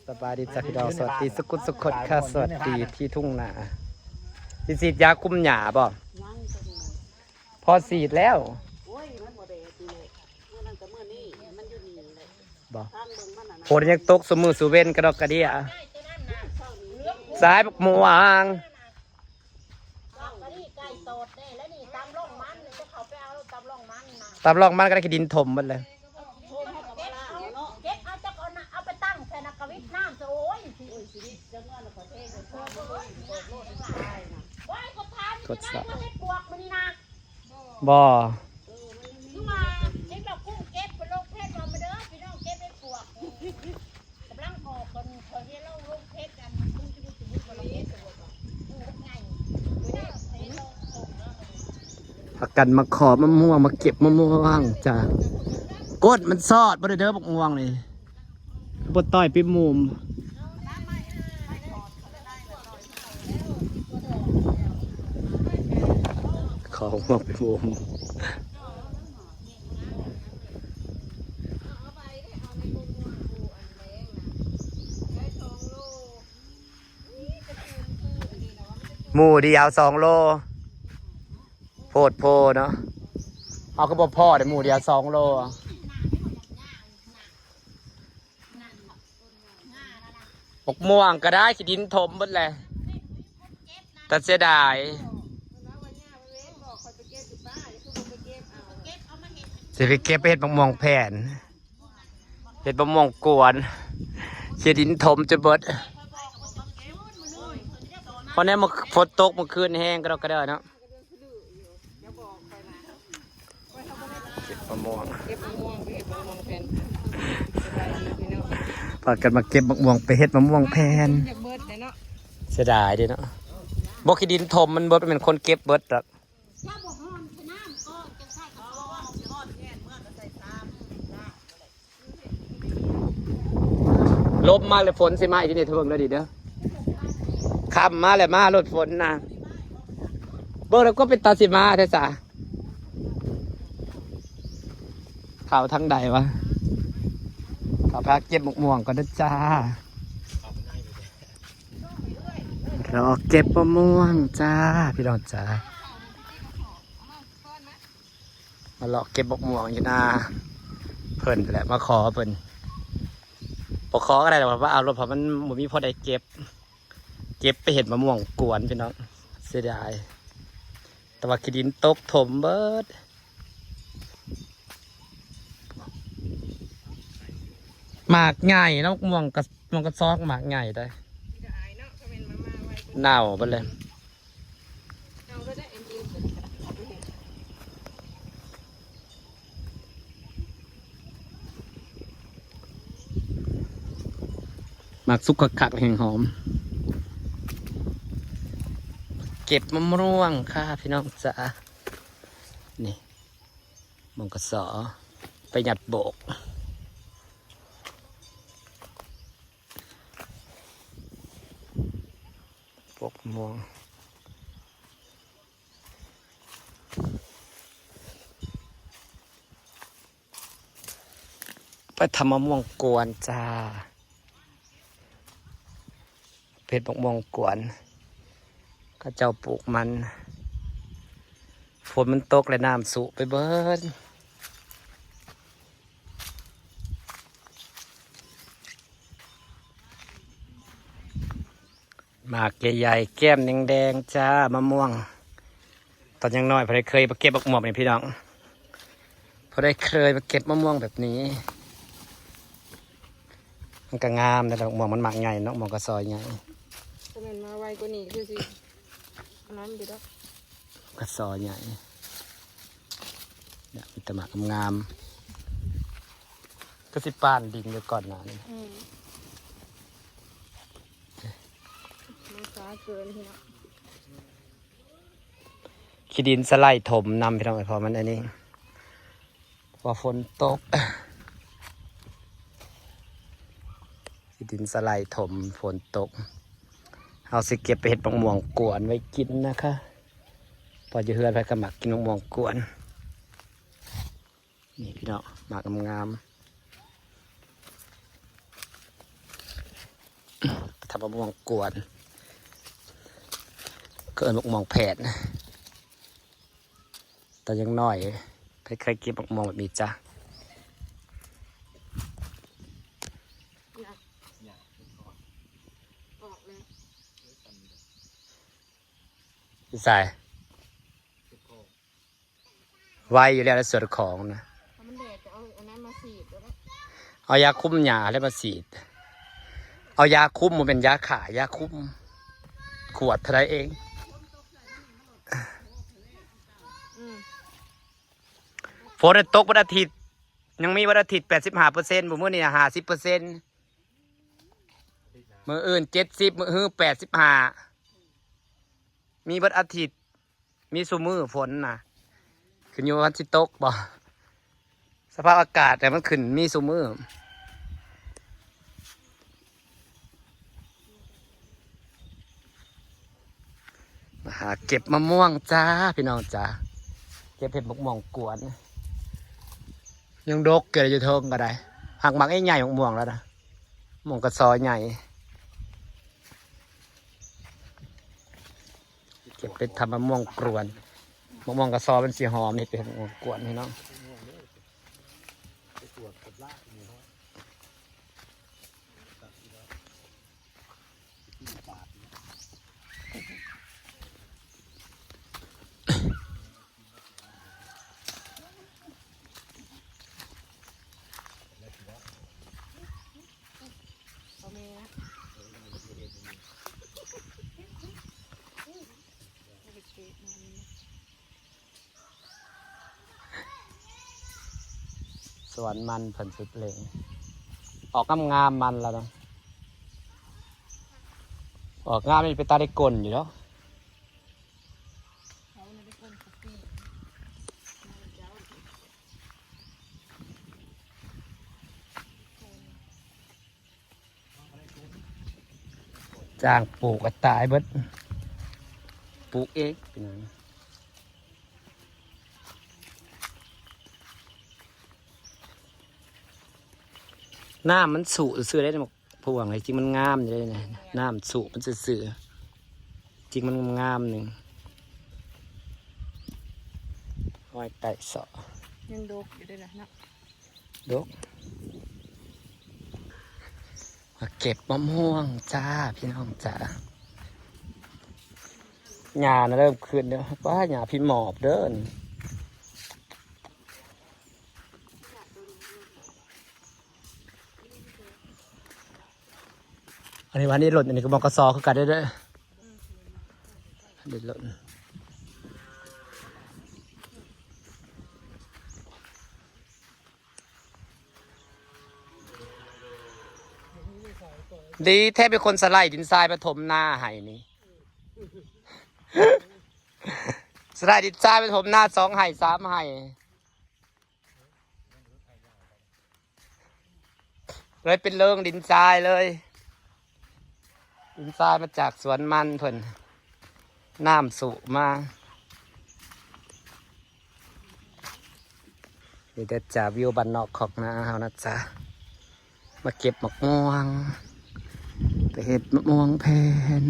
ສະບາຍດີຈ້າພີ່ນ້ອງ ສະຫວັດດີສຸກຄົນສຸກຄົນຄ່ະ ສະຫວັດດີທີ່ທົ່ງນາ. ຊິສີດຢາຄຸມຫຍ້າບໍ່? ຍັງ ພໍສີດແລ້ວ. ໂອ້ຍ ມັນບໍ່ແດດນີ້ແຫຼະ ມື້ນັ້ນກັບມື້ນີ້ ມັນຢູ່ນີ້ແຫຼະ. ບໍ່ ທາງເບິ່ງມັນນະ ຝົນຍັງຕົກຊຸມື້ຊຸເວັນກະດອກກະເດຍ. ສາຍບັກມ່ວງ ດອກກະດີໄກ່ໂຕດແດ່ ແລ້ວນີ້ຕຳລ່ອງມັນ ຈະເຂົ້າໄປເອົາຕຳລ່ອງມັນນະ ຕຳລ່ອງມັນກະໄດ້ ຂີ້ດິນຖົມໝົດເລີຍ. ເກັບເອົາ ເກັບເອົາ ຈັກເອົານະ ເອົາໄປຕັ້ງໃສ່ນະ ກະວິດນ້ຳຊະ. ໂອ້ຍ ໂອ້ຍ ຊີວິດ ຈັກເມື່ອນະ ຂໍເທໃສ່ຊາມ ໂອ້ຍ ໂອ້ຍ ໂອ້ຍ ໂອ້ຍ ໂອ້ຍ ໂອ້ຍ ໂອ້ຍ ໂອ້ຍ ໂອ້ຍ ໂອ້ຍ ໂອ້ຍ ໂອ້ຍ ໂອ້ຍ ໂອ້ຍ ບໍ່ ຄືວ່າເຫັນບໍ່ ກຸ້ງເກັບໄປລົງເຟສວ່າ ມາເດີພີ່ນ້ອງ ເກັບເຫັດປວກ ກຳລັງອອກກ່ອນ ຂ້ອຍເຫັນລາວລົງເຟສ ອັນ ກຸ້ງທີ່ບໍ່ຖືກບໍ່ລະເຮັດ ໃຫຍ່ ພາກັນມາຂໍມະມ່ວງ ມາເກັບມະມ່ວງຈ້າ. ກົດມັນຊອດບໍ່ໄດ້ເດີ ບັກມ່ວງນີ້ ບໍ່ຕ່ອຍປິບມຸມ ຂໍມະມ່ວງປິບມຸມ. ໝູ່ດຽວສອງໂລ ໂພດໂພເນາະ ເຮົາກໍບໍ່ພໍ້ໄດ້ໝູ່ດຽວສອງໂລ. ບັກມ່ວງກໍໄດ້ ຂີ້ດິນຖົມເບິດແຫຼະ ແຕ່ເສຍດາຍ. ຊິໄປເກັບໄປເຮັດບັກມ່ວງແຜ່ນ ເຮັດບັກມ່ວງກວນ ເສຍດິນຖົມຈົນເບິດ. ເພາະແນວມື້ ຝົນຕົກມື້ຄືນແຮງກະດອກກະເດີເນາະ. ເກັບມະມ່ວງ ເກັບມະມ່ວງ ໄປເຮັດມະມ່ວງແຜ່ນ ສະບາຍດີພີ່ນ້ອງ ພາກັນມາເກັບມະມ່ວງໄປເຮັດມະມ່ວງແຜ່ນ. ຢາກເບິດແຫຼະເນາະ ເສຍດາຍເດ້ເນາະ ບໍ່ ຂີ້ດິນຖົມມັນເບິດ ແມ່ນຄົນເກັບເບິດດອກ. ລົມມາແລ້ວ ຝົນຊິມາອີກນີ້ ເບິ່ງເດີນີ້ເດີ ຄ່ຳມາແລ້ວ ມາໂລດຝົນນະ. ເບິ່ງແລ້ວກໍເປັນຕາຊິມາແທ້ສະ ເຂົ້າທາງໃດວະ. ເຂົ້າໄປຫາເກັບໝາກມ່ວງກ່ອນເດີຈ້າ ລໍເກັບມະມ່ວງຈ້າ ພີ່ນ້ອງຈ້າ. ມາເລາະເກັບບັກມ່ວງຢູ່ນາເພິ່ນແຫຼະ ມາຂໍເພິ່ນ ບໍ່ຂໍກໍໄດ້ດອກ ວ່າເອົາໂລດ ເພາະມັນບໍ່ມີພໍໄດ້ເກັບ ເກັບໄປເຮັດມະມ່ວງກວນພີ່ນ້ອງ ເສຍດາຍ. ແຕ່ວ່າຂີ້ດິນຕົກຖົມເບິດ ໝາກໃຫຍ່ເນາະ ໝາກມ່ວງກະ ໝາກກະຊອກ ໝາກໃຫຍ່ໄດ໋ ເນົ່າເບິດເລີຍ. ໝາກສຸກຄັກໆ ແຮງຫອມ ເກັບມະມ່ວງຄ່ະ ພີ່ນ້ອງຈ໋າ. ນີ້ ໝ່ອງກະສໍ ໄປຫຍັດໂບກ ໂບກມ່ວງ ໄປທຳມະມ່ວງກວນຈ້າ ເຮັດໝາກມ່ວງກວນ ເຂົາເຈົ້າປູກມັນ ຝົນມັນຕົກແລ້ວນ້ຳຊຸໄປເບິດ. ໝາກໃຫຍ່ໆ ແກ້ມແດງໆ ຈ້າ ມະມ່ວງ. ຕອນຍັງນ້ອຍ ຜູ້ໃດເຄີຍມາເກັບໝາກມ່ວງນີ້ພີ່ນ້ອງ ຜູ້ໃດເຄີຍມາເກັບມະມ່ວງແບບນີ້ ມັນກະງາມເດ້ ໝາກມ່ວງມັນໝາກໃຫຍ່ເນາະ ໝາກກະຊອຍໃຫຍ່. ຖ້າແມ່ນມາໄວກວ່ານີ້ຄືຊິອັນນັ້ນຢູ່ດອກ ກະຊອຍໃຫຍ່ ມີແຕ່ໝາກງາມໆ ຄືຊິປານດິນຢູ່ກ່ອນໜ້ານີ້. ອືມ ມັນຊ້າເກີນພີ່ນ້ອງ. ຂີ້ດິນສະໄຫຼຖົມນຳພີ່ນ້ອງເອີຍ ເພາະມັນອັນນີ້ ເພາະຝົນຕົກ ຂີ້ດິນສະໄຫຼຖົມ ຝົນຕົກ. ເຮົາຊິເກັບໄປເຮັດໝາກມ່ວງກວນໄວ້ກິນນະຄະ ເພາະຢູ່ເຮືອນໃຜກໍມັກກິນໝາກມ່ວງກວນ. ນີ້ພີ່ນ້ອງ ໝາກງາມໆ. ທຳມະມ່ວງກວນ ເອີ້ນໝາກມ່ວງແພດ ແຕ່ຍັງນ້ອຍ ໃຜເຄີຍເກັບໝາກມ່ວງແບບນີ້ຈ້າ? ຢູ່ໃສ? ໄວຢູ່ແລ້ວ ໃນສວນຂອງນະ ເອົາມັນແດດ ກໍເອົາອັນນັ້ນມາສີດກໍໄດ້ ເອົາຢາຄຸມຫຍ້າແລ້ວມາສີດ ເອົາຢາຄຸມ ບໍ່ແມ່ນຢາຂ້າ ຢາຄຸມ ຂວດເທົ່າໃດເອງ ອືມ ຝົນຕົກວັນອາທິດ ຍັງມີວັນອາທິດແປດສິບຫ້າເປີເຊັນ ມື້ນີ້ຫ້າສິບເປີເຊັນ ມື້ອື່ນເຈັດສິບ ມື້ຮືແປດສິບຫ້າ ມີວັນອາທິດ ມີຊຸມື້ຝົນນະ ຂຶ້ນຢູ່ວ່າມັນຊິຕົກບໍ່ ສະພາບອາກາດແຕ່ມັນຂຶ້ນມີຊຸມື້ ມາຫາເກັບມະມ່ວງຈ້າ ພີ່ນ້ອງຈ້າ ເກັບເຫັດໝາກມ່ວງກວນ ຍັງດົກຢູ່ເດ້ ຢູ່ເທິງກໍໄດ້ ຫາກໝາກໃຫຍ່ໆ ໝາກມ່ວງແລ້ວນະ ໝາກກະຊໍໃຫຍ່ ເກັບໄປທຳມະມ່ວງກວນ ມະມ່ວງກະຊໍມັນຊິຫອມ ເຮັດເປັນໝາກມ່ວງກວນ ພີ່ນ້ອງ. ສວນມັນເພິ່ນສຸດເຫຼັງ ອອກງາມໆ ມັນລະນະ ອອກງາມນີ້ເປັນຕາໄດ້ກົ້ນຢູ່ດອກ. ຈ້າງປູກກໍຕາຍເບິດ ປູກເອງເປັນຫຍັງ ນ້ຳມັນຊຸຊື່ໆ ໄດ໋ ໝາກມ່ວງ ທີ່ຈິງມັນງາມຢູ່ເດ້ ນ້ຳຊຸມັນຊື່ໆ ຈິງມັນງາມໜຶ່ງ ຫ້ອຍໄຕເສາະ ຍັງດົກຢູ່ເດ້ລະເນາະ. ດົກ ມາເກັບມະມ່ວງຈ້າ ພີ່ນ້ອງຈ້າ ຫຍ້ານະເລີ່ມຂຶ້ນແລ້ວ ປ້າ ຫຍ້າພິມອບເດີນີ້ ອັນນີ້ວ່ານີ້ຫຼົ່ນ ອັນນີ້ກໍໝາກກະຊໍຄືກັນເດີ ນີ້ຫຼົ່ນ. ດີແທ້ ເປັນຄົນສະໄລດິນຊາຍມາຖົມນາໃຫ້ນີ້ ສະໄລດິນຊາຍມາຖົມນາສອງໄຮ່ສາມໄຮ່ ເລີຍເປັນເລີງດິນຊາຍເລີຍ ດິນຊາຍມາຈາກສວນມັນເພິ່ນ ນ້ຳຊຸມາ. ນີ້ເດີຈ້າ ວິວບ້ານນອກຄອກນາເຮົານະຈ້າ ມາເກັບໝາກມ່ວງ ໄປເຮັດໝາກມ່ວງແຜ່ນ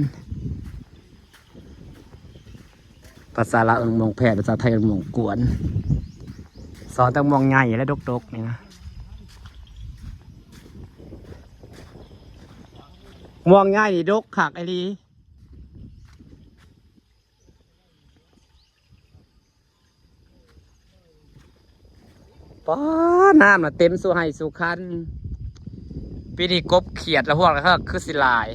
ພາສາລາວເອີ້ນໝາກມ່ວງແຜ່ນ ພາສາໄທເອີ້ນໝາກມ່ວງກວນ ສອນແຕ່ໝາກມ່ວງໃຫຍ່ແລະດົກໆ ນີ້ນະ ໝາກມ່ວງໃຫຍ່ນີ້ດົກຄັກອີ່ຫຼີ. ປ້າ ນ້ຳນະເຕັມສູ່ໄຮ່ສູ່ຄັນ ປີນີ້ກົບຂຽດລະຮວກລະເຮີກຄືຊິຫຼາຍ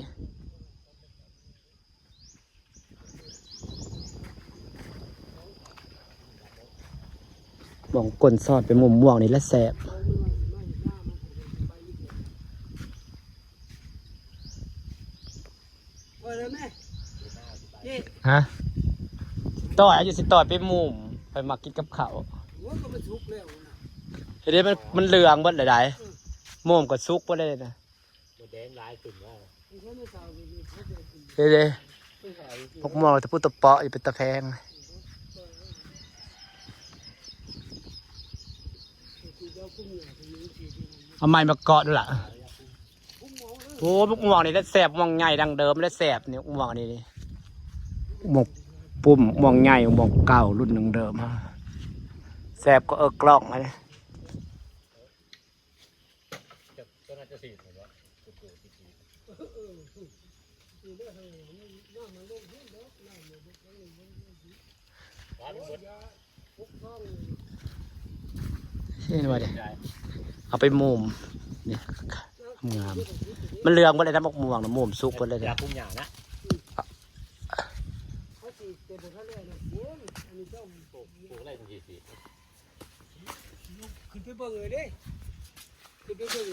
ໝ່ອງກົ້ນຊອດໄປມຸມມ່ວງນີ້ລະແຊບ. ຮະ ຕ້ອຍ ອາຍຸຊິຕ້ອຍໄປມຸມ ຂ້ອຍມັກກິນກັບເຂົ້າ ໂອ້ຍ ກໍມັນສຸກແລ້ວນະ ເຮັດໃຫ້ມັນ ມັນເຫຼືອງເບິດແລ້ວໃດ໋ ເອີ ມຸມກໍສຸກເບິດແລ້ວນະ ແດງຫຼາຍຂຶ້ນວ່າ ເຮັດໃຫ້ ໝາກມ່ວງຕະປຸຕະເປາະຢູ່ ເປັນຕາແພງ ເອົາໄມ້ມາເກາະດູລະ. ໂອ້ ໝາກມ່ວງນີ້ແຫຼະແຊບ ໝາກມ່ວງໃຫຍ່ດັ້ງເດີມແຫຼະແຊບນີ້ ໝາກມ່ວງນີ້ນີ້ ໝາກປຸ້ມ ໝາກມ່ວງໃຫຍ່ ໝາກມ່ວງເກົ່າລຸ້ນດັ້ງເດີມ ແຊບກວ່າເອິກກລ່ອງອັນນີ້. ເຫັນບໍ່ເດ ເອົາໄປໝູມ ນີ້ ງາມ ມັນເຫຼືອງເບິດແລ້ວນະ ໝາກມ່ວງນະ ໝູມສຸກເບິດແລ້ວເດ ຢາປຸງຫຍ້ານະ ເຂົາຊິເປັນບໍ່ທັນແລ້ວນະ ໂອ້ຍ ອັນນີ້ເຈົ້າ ປູກ ປູກໄດ້ຈັງຊີ້ຊິ ຂຶ້ນໄປເບິ່ງເລີຍເດ້ ຂຶ້ນໄປເບິ່ງ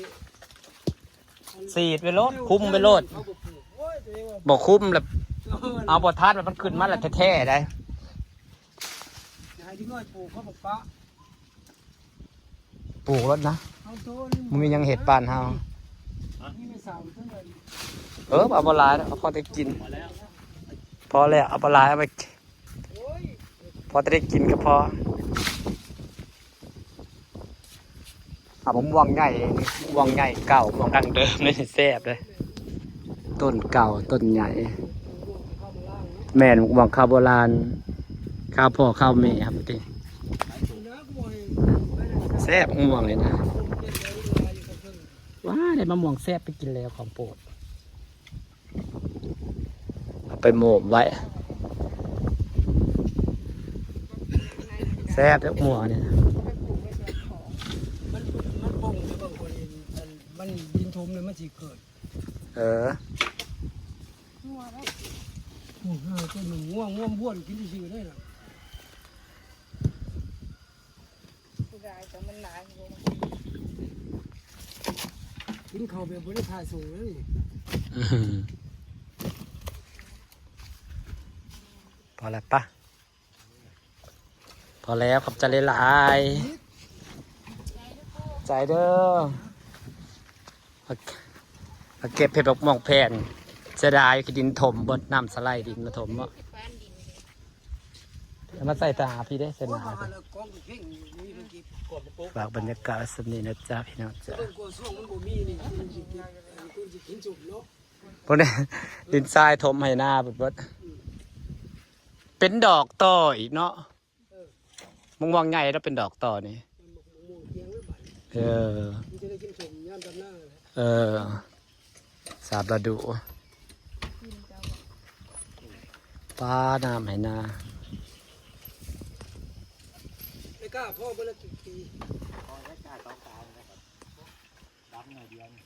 ສີດໄປໂລດ ຄຸມໄປໂລດ ເຂົາບໍ່ປູກ ໂອ້ຍ ແຕ່ວ່າ ບໍ່ຄຸມແລ້ວ ເອີ ເອົາບໍ່ທັນ ມັນຂຶ້ນມາແລ້ວແທ້ໆໄດ໋ ໃຫ້ເດັກນ້ອຍປູກ ເຂົາບໍ່ປະ ປູກໂລດນະ ເອົາໂຕນີ້ ບໍ່ມີຫຍັງເຮັດບ້ານເຮົາ ມີແມ່ສາວເທົ່ານັ້ນ ເອີ ເອົາບໍ່ຫຼາຍ ເອົາພໍໄດ້ກິນ ພໍແລ້ວ ເອົາບໍ່ຫຼາຍ ເອົາໄປ ພໍແຕ່ໄດ້ກິນກໍພໍ ເອົາໝາກມ່ວງໃຫຍ່ ໝາກມ່ວງໃຫຍ່ເກົ່າ ໝາກມ່ວງດັ້ງເດີມເລີຍ ແຊບເລີຍ ຕົ້ນເກົ່າຕົ້ນໃຫຍ່ ແມ່ນ ໝາກມ່ວງຄາວໂບລານ ຄາວພໍ່ຄາວແມ່ ແຊບ ໝາກມ່ວງນີ້ນະ ວ້າ ໄດ້ໝາກມ່ວງແຊບໄປກິນແລ້ວ ຂອງໂປດ. ເອົາໄປໂມມໄວ້ ແຊບເດີ້ໝໍນີ້ ມັນ ມັນປ່ອງຢູ່ບາງຄົນ ອັນ ມັນດິນຖົມແລ້ວມັນຊິເກີດ ເອີ ງົວເນາະ ໂອ້ຍ ເປັນງົວ ງົວບ້ວນກິນຊື່ໆໄດ້ລະ. ຜູ້ໃດກໍມັນຫຼາຍຢູ່ ກິນເຂົ້າແບບບໍ່ໄດ້ຖ່າຍສົ່ງເລີຍ ພໍແລ້ວປະ ພໍແລ້ວ ຂອບໃຈຫຼາຍໆ ໃຈເດີ້ ມາເກັບເຫັດບັກມ່ວງແຜ່ນ ເສຍດາຍ ຂີ້ດິນຖົມເບິດ ນ້ຳສະໄຫຼດິນມາຖົມເນາະ. ເອົາມາໃສ່ຕາພີ່ເດ້ ໃສ່ໜ້າ ເອົາມາແລ້ວກອງເພງຢູ່ ບໍ່ມີໃຜເກັບ ຝາກບັນຍາກາດໄວ້ສ່ຳນີ້ນະຈ້າ ພີ່ນ້ອງຈ້າ ເບິ່ງກວ່າຊ່ວງມັນບໍ່ມີນີ້ ມັນຊິເກັບ ມັນຊິກິນສົມເນາະ ພວກນີ້ດິນຊາຍຖົມໄຮ່ນາເບິດ ເປັນດອກຕໍ່ອີກເນາະ ເອີ ມັນມ່ວງໃຫຍ່ແລ້ວເປັນດອກຕໍ່ນີ້ ມັນມ່ວງກຽງແລ້ວບາດນີ້ ເອີ ມັນຈະໄດ້ກິນສົມຍາມດຳນາແຫຼະ ເອີ ສາມລະດູ ປານ້ຳໃຫ້ນາ ໄອ້ກ້າພໍ່ເພິ່ນລະກິນປີ ພໍໄດ້ກ້າສອງການແລ້ວກໍດຳໜ້ອຍດຽວນີ້